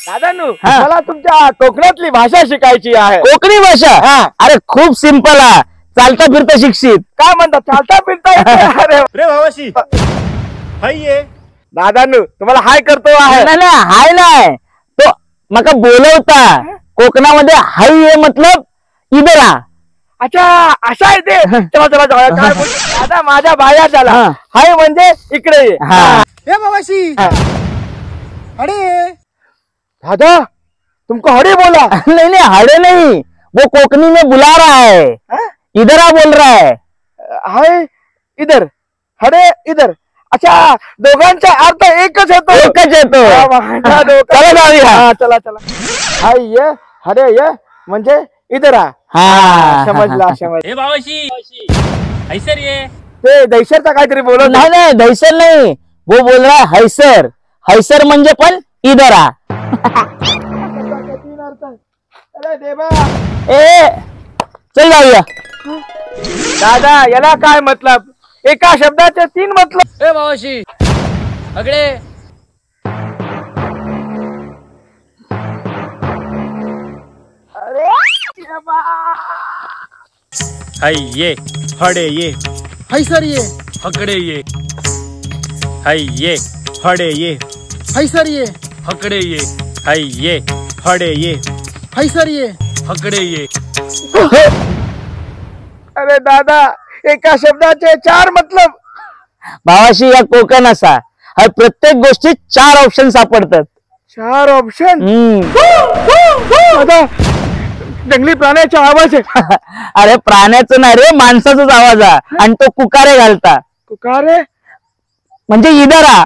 दादानू, हा. मला तुमच्या कोकणातली भाषा शिकायची आहे. कोकणी भाषा? हा. अरे खूप सिंपल आहे, चालता फिरता शिकशील. काय म्हणता, चालता फिरता येते? अरे रे भावाशी, हाय ये. दादानू, तुम्हाला हाय करतो आहे. नाही नाही, हाय नाही, तो मका बोलवता. कोकणामध्ये हाय ये मतलब इधर आ. अच्छा, असा आहे ते. चला चला जाऊया. काय बोलतो? दादा माझ्या बाहेर झाला. हा. हाय म्हणजे इकडे ये. हा. ए भावाशी, हा. अरे दादा, तुमको हडे बोला. नहीं नहीं, हड़े नहीं, वो कोकनी में बुला रहा है. हा? इधर आ बोल रहा है. हाय इधर, हडे इधर. अच्छा, दोघांचा अर्थ एकच होतो. एकच येतो. हा, माझ्या डोक्यात- चला जाऊया. हा, चला चला. हाय ये, हडे ये म्हणजे इधर आ. हा. समजला समजला. ए भावाशी, हैसर ये. ते दैशरचा काहीतरी बोलत. नाही नाही, दहीसर नाही, वो बोल रहा है हैसर. हैसर म्हणजे पण इधर आ. अरे देवा. ए चल जाऊया. दादा, याला काय मतलब? एका शब्दाचे तीन मतलब. ए भावाशी, अगडे. हाय ये, हडे ये, हैसर ये, हकडे ये. हाय ये, हडे ये, हैसर ये, हकडे ये. हाय ये, हडे ये, हैसर ये, हकडे ये. अरे दादा, एका शब्दाचे चार मतलब. भावाशी, या कोकण असा हा, प्रत्येक गोष्टीत चार ऑप्शन सापडतात. चार ऑप्शन? हम्म. दादा, जंगली प्राण्याचा आवाज आहे. अरे प्राण्याचं नाही रे, माणसाचाच आवाज आहे आणि तो कुकारे घालता. कुकारे? म्हणजे इधर आ.